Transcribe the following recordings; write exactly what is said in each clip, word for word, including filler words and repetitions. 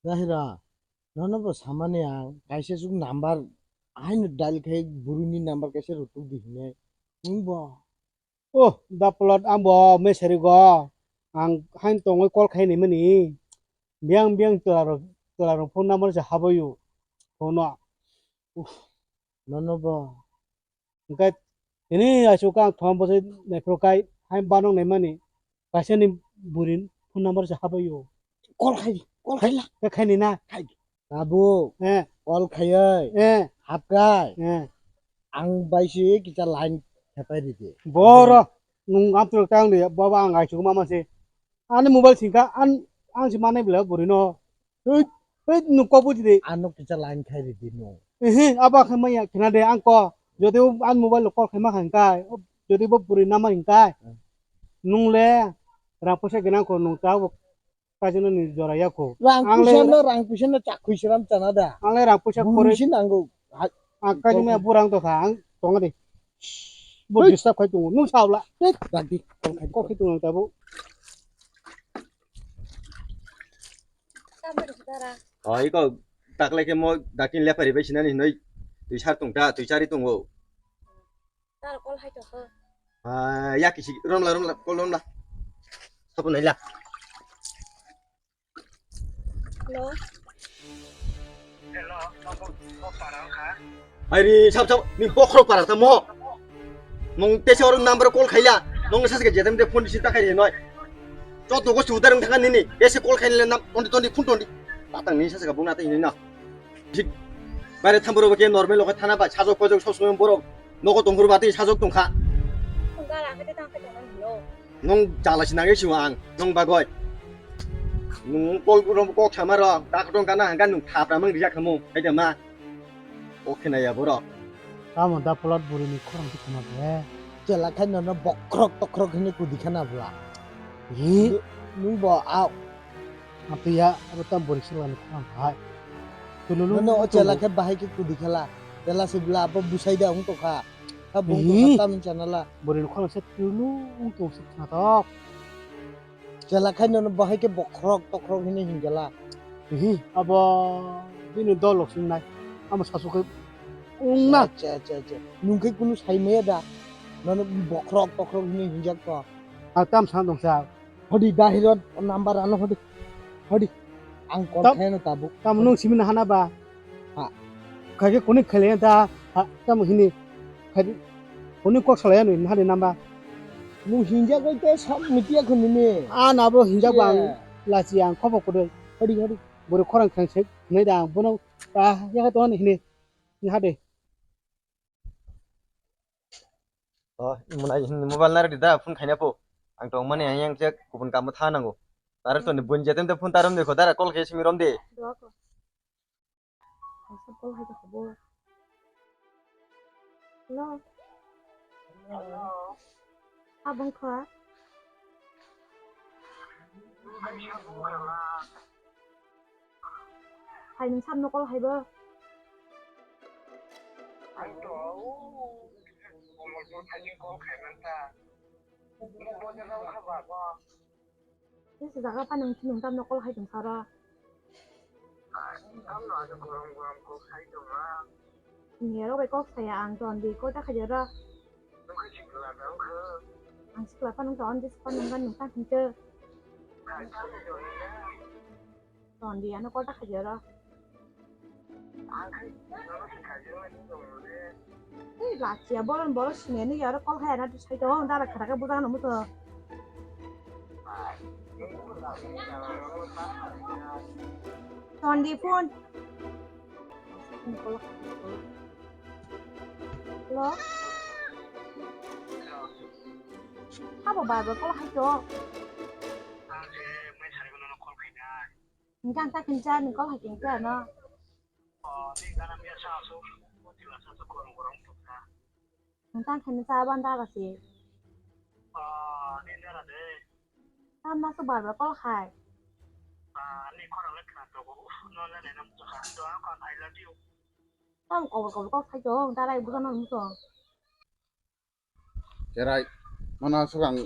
Dahira, nono bo samani ang kaisa suk number haino dial khai buruni number kaisa rutuk di hinai. Nwng bo. Oh, da plot ang bo mesari go. Ang hain tongoi call khai ni mani. Biang biang tela rok, tela rok phone number se habayo. Phone no. Uff. Nono bo. Hingke tini asuk ang thom bosai naikro kai hai banong naimani kaisa ni burin phone number se habayo. Call khai, call khai la. Khai ni na. Khai. Tabuk. Eh. Call khaioi. Eh. Hapkai. Eh. Ang bai si kisa line khepai ridi. Boro. Nung amtwrok tang de baba ang ai chukma ma se. Ani mobile singka an ang si manai bela buri no. Hei, hei, nung kok buji de. Ano kisa line khai ridi no. Ehe, aba khe maya khena de ang ko. Jodi o an mobile call khai ma khan kai. Jodi bo buri nama hin kai. Hmm. Nung le rang poisa gwnang ko nung ta bo kaisa no ni jora ya ko. Rang ang le puisa no, rang puisa no chak khui siram chana da. Ang le rang puisa buru kore si nango. Hai. Ang kaisa maya burang to kha ang tonga de. Bo disturb khai tongo. Nung saula. Tek, rang di. Kok khai tongo ta bo. Oh, iko taklai khe mo dakin lepari bai sinani hinoi twi sar tong ta, twi sari tongo. Tar call hai tong kha. Ah, ya kisi romla, romla, call romla. Sapo naila. Hello. Hello, nobo, nobo para kha. Airi, sab, sab, ni bokhorok para tamo. Nung tesa orang number call khaila. Nung sas ke jetem de phone receive ta khai noi. Joto go sudar wng thangkha nini. Ese call khaila nam, tondi, tondi, phone tondi. Tatang ni sas ke bung nata ini na. Jik. Bare thamboro ke normal lo thana ba, sajok pojok sob sob borok. Nogo tongphuru bati sajok tongkha. Phone gara khe tang khe tong nang hino. Nung jala sinang siwa ang, nung bagoi. Nung call rom kok sama ro, dak tong kana hangka nung thapra mang rijak khamu, kaida ma. O khena ya borok. Tamo da plot buri ni khorang ti khna ble. Chela khai nono bokrok tokrok hini kudi khana bla. Hi? Nu-, nung bo a. Apiya abo tam buri sila ni khorang hai. Tululu. Nono o chela khai bahai ke kudi khala. Chela se bla abo busai da ung tokha. Kha bung tokha tam chana la. Buri ni khorang se tululu ung tong se khna tok. Chela khai nono bahai khe bokhorok tokhorok hinwi hinjala. Hi, abo bini dol rok singnai. Amo sasu khe wngna. Acha, acha, acha. Nung khe kunu sai maya da? Nono bokhorok tokhorok hinwi hinjak kho. Ang tam sana dong sa. Hodi dahirot number ano hodi. Hodi. Ang call khaino tabuk. Tam nung simina hana ba? Ha. Khaikhe kuni khele ta, ha, tamo hini. Khaidi, kuni kok salai ano, hadi namba. Nung hinjak bai te sab mitiya khun nini. A na bo hinjak bang, lachi ang khobo kudui. Hadi, hadi. Buru khorang khang sek, nai da, bono, ah, ya ka to hini, ni hadi. Oh, muna hini mobile nari da, phone khaina po. Ang tong mani, ang yang cek, kubun kamu tha nango. Tarak to ni bun jetem te phone taram de kho, dara call khe simi rom de. Kaisa call hai tongkha bo. Hello. Hello. Abang kha? Hai nung sam no call hai bo. Hai to. Call khai man ta. Mo bo jaga kha ba bo. Tei se jaga phano nwng, nwng tamno call khai tong saro? Tamno asa gorom gorom kok sai tongma. Niyaro bai kok saya ang ton di kota khajaro. Nwng khe sikla da wngkha. Ang sikla phano ton di phano nwng nwng tang hinte. Hai tang di tong na. Ton di ano kota khajaro. Tei lachiya boron boro sineni aro kol hai ana sai to dara khara khe bujang no muto. Tondi phone. Hello. Abo bar bar kol hai to. Hingke ang ta kinsa ni kol hai kingsa no. Nang tang khaini cha ban dara se. Tam ma su bar bar kol khai. Tam kobor kobor kok khai to dara ibu kan muso. Cherai, mano aswk ang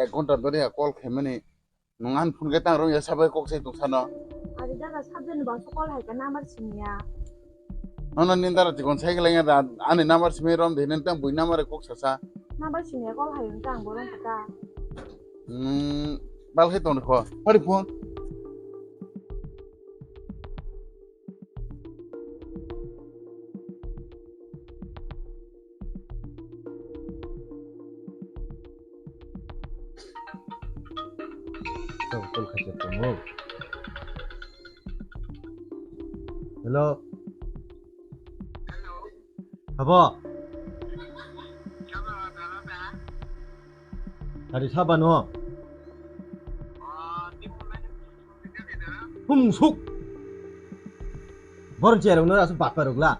ek ghonta dhori ya call khaimani, Nwng ani phone khe tang rwngya sabai kok sai tong sano. Ari dara sabjani baksa call hai ka number simiya. Nono nini dara chikon cycle ya da ani number simi rom de nini tang bui number kok sasa. Number simiya call hai wngkha ang borok kha ta. Hmm, bal khai tong kho. Pari phone. Tong tong khacha tongo. Hello. Abo. Hari sabano. Hum suk. Boron cherok no asu bakar rok la.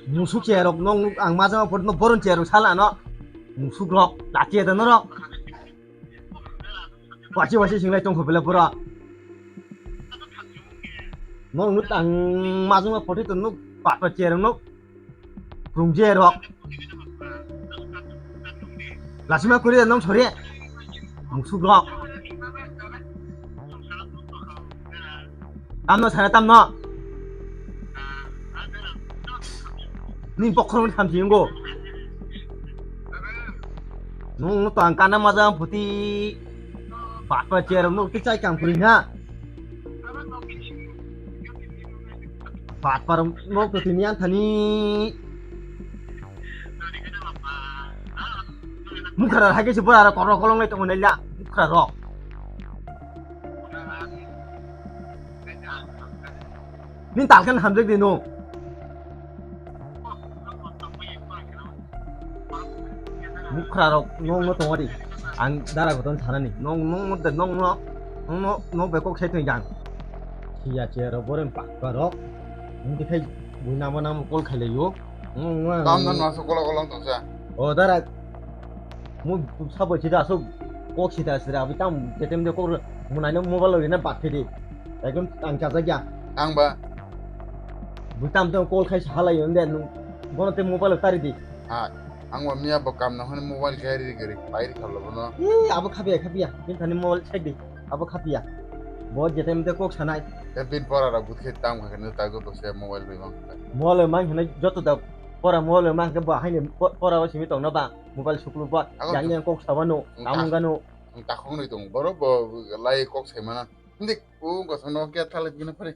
Musuk cherok nong ang maja ma porno boron cherok sala no. Musuk rok laki ada no rok. Wasi wasi singlai tong khobela pura. Nong nuk ang maja ma porti to nuk bakar cherok nuk. Rungje rok. Lasima kuri nong sori. Musuk rok. Tamno sana tamno. Ni pokhorong thamsi ngo. Nong to ang kana maja puti. Bakar cherok nuk ti chai kang kuri na. Bakar nok to tini anthani. Mukhra hai khe se bora ro korok kolong lai tongo naila. Mukhra rok. Ni talkan hamjak di no. Mukhra rok nong no tongo di. Ang dara goton sanani. Nong nong mo de nong no. Nong no no be kok sai tong jang. Siya che ro boren pakka rok. Nong dikhai bui nama nama kol khailai yo. Nong no. Kam nan maso kola kola tong sa. O dara. Mu sabo chida so kok sida sida abi tam jetem de kok munai no mobile lo rina bak di. Ekdom ang chajakya. Ang ba. Bui tam tam kol khai sa halai yo de nong. Bono te mobile lo tari di. Ha, ang wa miya bo kam na hone mobile khe ri gari, pai ri khallo bono. Ee, abo khapiya, khapiya. Bin thani mobile check di. Abo khapiya. Bo jetem te kok sanai. Te bin pora rok but khe tam kha khe ta go to se mobile bai mang kha. Mobile mang hene joto da pora mobile mang khe bo haini po-, pora o simi tong na ba mobile suklu ba. Ako yang yang kok sabano, ang ta-, tamung gano. Ang takhong ni tong boro bo lai kok sai mana. Ndik, u ko sono kya thale gina phari.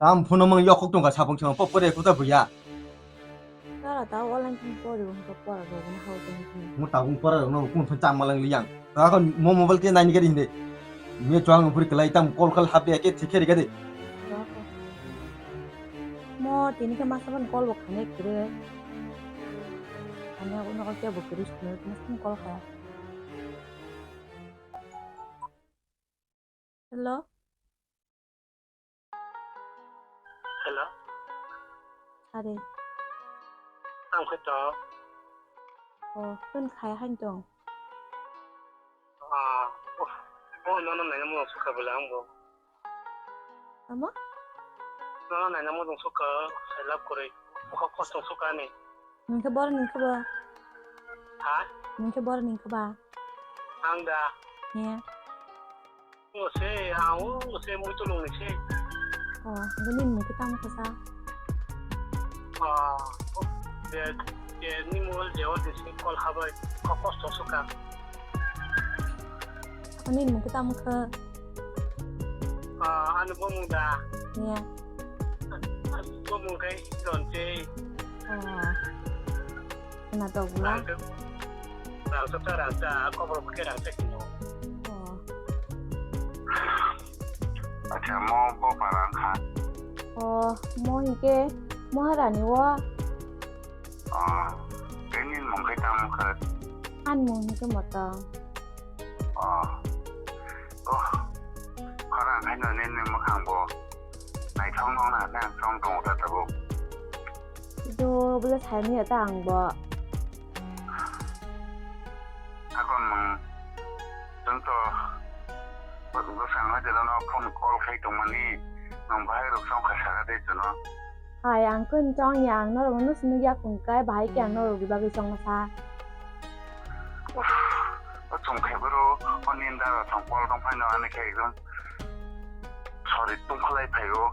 Tam phuno mang yokhok tongkha sapung chwng pok pore kuta buya. Tara ta online thung pore bo hwnkha pora rok no hao tong thung. Mo tabung pora rok no kun thung chang malang liyang. Ta kon mo mobile ke nai ni gari hinde. Ye chwng phuri kelai tam call call hap de ke thik kheri gade. Mo tini ke masa ban call bo khane kre. Ane uno ke bo kre sunu masa call kha. Hello? Hello? Are. Ang khe to. Oh, kun khai hain tong. Ah, oh, oh, no, no, no, no, sukha bela ang bo. Amo? No, no, no, no, sukha, I love kore. Kho, kho, sukha ni. Ningkhe bor ningkhe ba. Ha? Ningkhe bor ningkhe ba. Ang da. He. O se, ang o se mui tulung ni se. O, bini mui khe tamo khe sa. Ah, de, de, ni mobile de o de se call habai. Ko kosto suka. Ani mui khe tamo khe. Ah, ano bo mung da. He. Bo mung khe don se. O. Khwnatok bwla. Rang, rang chapta rang cha, kobor khe rang cha kino. Oh. Acha, mo bo parang kha. Oh, mo hinkhe Maharani o. Oh, tei nini mung khe tamo khe? Ani mung hinkhe Motong. Oh. Oh. Khorang haino nini mwkhang bo naithok nokna khe ang chong tongo da tabuk. Do bwle saimanya ta ang bo. Akon nwng chwng to bwsang hai de no phone call khai tongmani nwng bahai rok chong kha saka de chwngno. Hai, ang khe chong ya, ang norok no swnwi ya kung kai, bahai khe ang norok ni bagwi chong sa. Uff, o chwng khai boro, o ninda rok thong kol dong phai no ani khe ekdom sori tungkhlai phai o.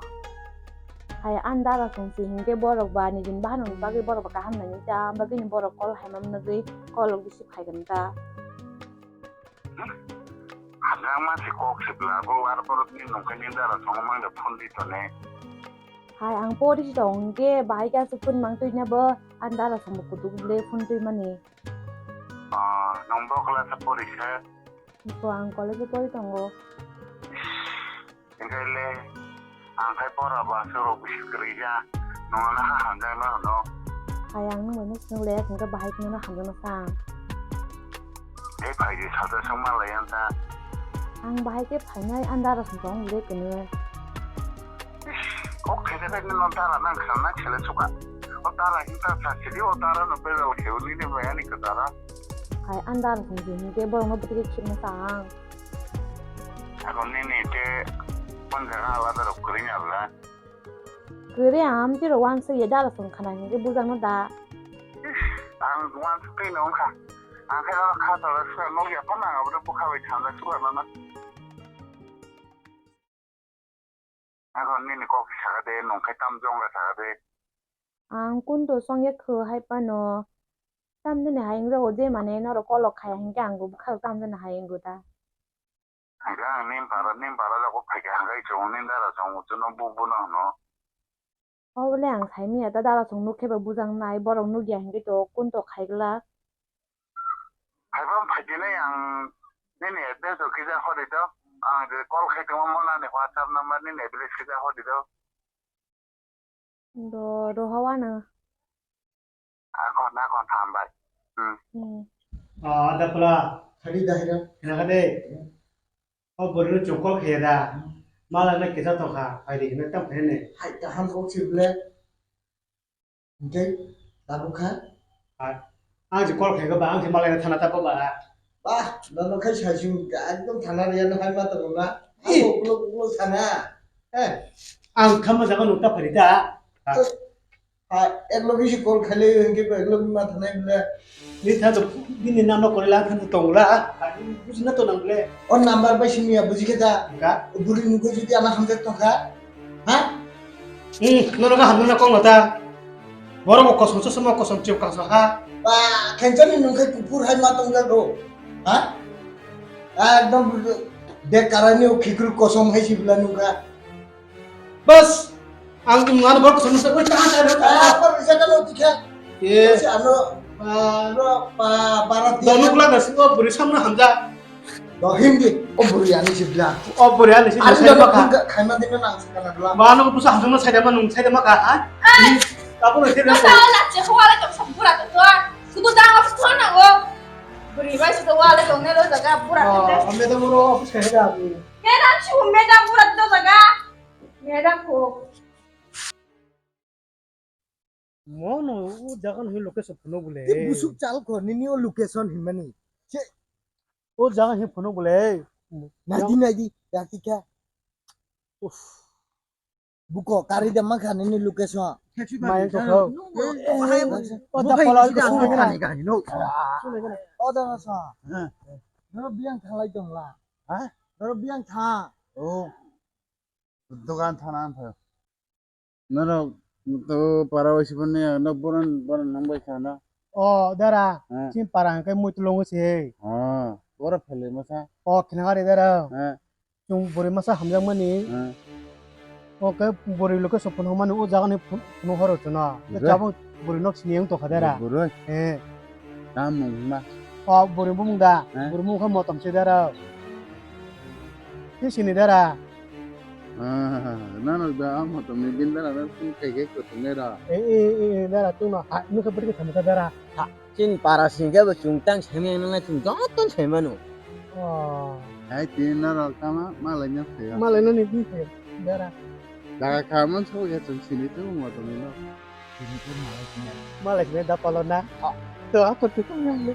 Hai, anda rok thong si hinkhe borok ba nijin bahan ni bagwi borok ba kaham nani ta, bagwi ni borok kol hai mam nagwi kol rok bisi phai gani ta. Hamjak ma se kok se bla bo ar borok ni nungkhe ni dara songo mang da phone di tone. Hai ang pori si tong ge bahai ka se phone mang twi na bo ang dara songo kutuk le phone twi mani. Ah, nong bo kla sa pori sa. Ko ang college pori tongo. Hingke le, ang khai pora ba, aswk rok bisi kwrwi ya. Nungno ha hamjakna hwno. Hai ang nungno swng le, hingke bahai kheno hamjakna sa ang. Tei phai di, salsa swng ma lai ang ta. Ang bahai khe phainai, ang dara song tong le kwnwi. Kok khaida khe no dara nang khana khele suka. O dara hinta sa sidi, o dara no bezal khe uni ne bai ani ka dara. Hai ang dara song di, hingke borok no bwtwi khe khibna sa ang. Ako nini te pon jaga alada rok kwrwi ni abla. Kwrwi am tiro wansuk ye dara song khana hingke bujakno da. Ish, ang wansuk twi no wngkha. Ang khe oro kha tala sua nok ya phano ang abo bwkha bai thangna sua nana. Ako nini kok saka de, nong khe tam jongla saka de. Ang kunto song ya kho hai pano. Tam jani hai wngjago je mane norok kolok khaya hinkhe ang bo bwkhak tam jani hai wngwi ta. Hingke ang nim para, nim para jago phaikha hingke chwng nim dara chwng chwngno buk bono hwno. Obole ang saimanya ta dara chwng nukhe bo bujang nai borok nukya hinkhe to kun to khaigwlak. Haiba phaikhe nai ang nini address o kisa hori do. Ang je call khai tongma mona ni WhatsApp number nini address kisa hori do. Do, do hawa na. Ako na kon hambai. Hmm. Hmm. Ah, ada pula. Hari dahira. Kenapa deh? O borok chokol khaya da. Mala na kisa tokha. Hai di na tam khaya ne. Hai kaham kok si ble. Hingke tabuk kha? Hai. Ang je call khaikha ba, ang je malai thana ta ba. Bah, nono khai sai sung ekdom thana riya no hai ma tongo na. Ih. Ang uklok uklok thana. Eh. Ang khamma jaga nung ta phari da. Ha, ek logi si call khaile hingke ba ek logi ma thanai bole. Ni tha to bini nam no korila tha to tongla. Buji na to nang bole. O number bai simi ya buji khe ta. Ka? Buri nungkhe jodi ana hamjak tongkha. Ha? Hmm, nono ka hamna kong ta. Boro mo kosom so mo kosom chep ka ha. Ba, khenchani nungkhe kupur hai ma tongjak do. Ha? Ekdom bekarani o khikru kosom hai si bula nungkha. Bas, ang ano borok kosom sa, oi, tahan, tahan, tahan. Ah, apa bisa kan lo tiga? Ye. Kasi ano, ah, ano, pa, barat dia. Donuk laga sih, oh, beri samna hamja. Dohim di, oh, beri ani sibla. Oh, beri ani sibla. Ari saya dono makan. Khaima dina nang sekarang dulu. Ba, ano busa hamja saya dama nung, saya dama ka, ha? Eh. Aku nanti dama. Masa lah, cek wala jam sempura tu, tuan. Sudah dah, aku tuan nang, oh. Beri baik sudah wala jam nelo jaga pura tu. Oh, ame dama lo office ka heda aku. Madam, si madam pura tu jaga. Madam ko. Mono o jaga no location phunuk bole. Te busuk chal ko nini o location himani. Che. O jaga hi phunuk bole. Naidi, naidi, yakti kya? Uff. Buko kari da makha nini location. Mai ko kho. O da pala ko sumai kani kani no. O da sa. Doro biang thalai tongla. Ha? Doro biang tha. Oh. Dogan thana ang phaio. Norok to para waisi phone ya, no boran boran nang bai khana. O dara, eh. Chin para hingkai mui tulungo se. Ha, ora phele masa. O khnagari dara. Eh. Chung buri masa hamjak mani. Eh. O ke buri loke sopun homa ni o jaga ni phun horo chuna. Buri. Jabo buri nok sini yang to khadara. Buri. Eh. Tam mung ma. O buri bumung da. Eh. Buri mung kha motom se dara. Ti sini dara. Ah, nano da amo to mi bin dara da pun kai kai ko tunge da. Eh, eh, eh, eh, dara tu no. Ha, nu ka beri ka thamta dara. Ha, chin para singga ba chung tang semi nang na chung jong ton semi manu. Oh. Hai tin na rok tama malai na phe. Malai na ni phe dara. Daga kaman so ya chung sini tu mo to mi no. Malai sini da palo na. To apa tu tong yang le.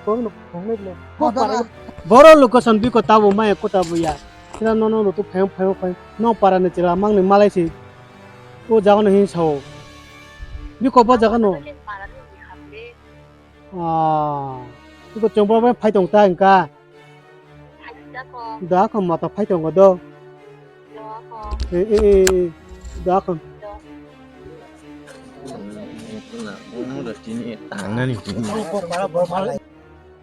Kong no kong le le. Boro location biko tabo maya kota buya. Sira no no to phayong phayong phayong. No para ni chira mang ni malai si. O jago no hin sao. Biko bo jaga no. Ah. Biko chwng bo phai tong ta hwnka. Da kho mata phai tongo do. Eh, eh, eh, eh. Da kho. Tangnani.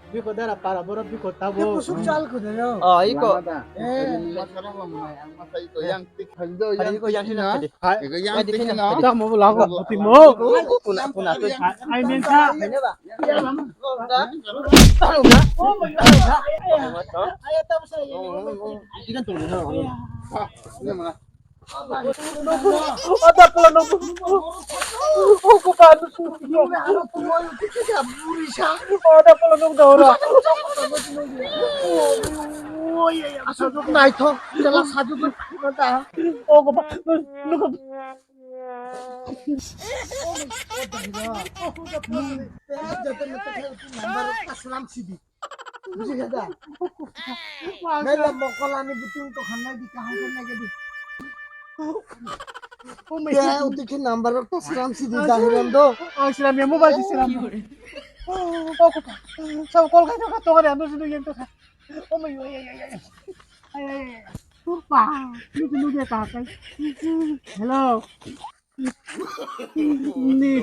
Biko dara para boro biko tabo. Kusuk chal ko de yo. Oh, iko. Eh. Masara mo mai, ang masa iko yang tik hanjo yang tik na. Hai. Iko yang tik na. Da mo lago buti mo. Puna puna. Ai men ta. Ada pula nung. Aku panu. Ada pula nung dora. Asal tu naik tu, jalan satu tu. Oh, aku panu. Number aslam sidi. Buji kha da? Mela mokol ani butung to khanai di kaham khanai gadi. Ya, uti khe number to aslam sidi da hiran do. Ang siram ya, mobile di siram. Oh, ko. Sa call kai to ka to re, ando sidi yang to. Oh my, ay, ay, ay, ay. Ay, ay, ay. Tupa. Lugi, lugi, ta kai. Hello. Ni.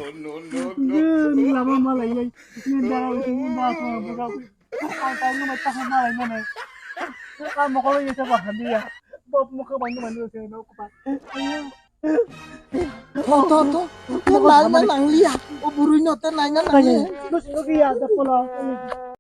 Ni lama malai yai. Ni da, ni da, ko, ko. Ang tang nang mai ta malai nang mai. Ka mo ko yai sa ba han dia. Bo mo ko mai nang mai no se no ko pa. To, to, to. To nai na nang lia. O burui no te nai na nang lia. No se no ya da ko la.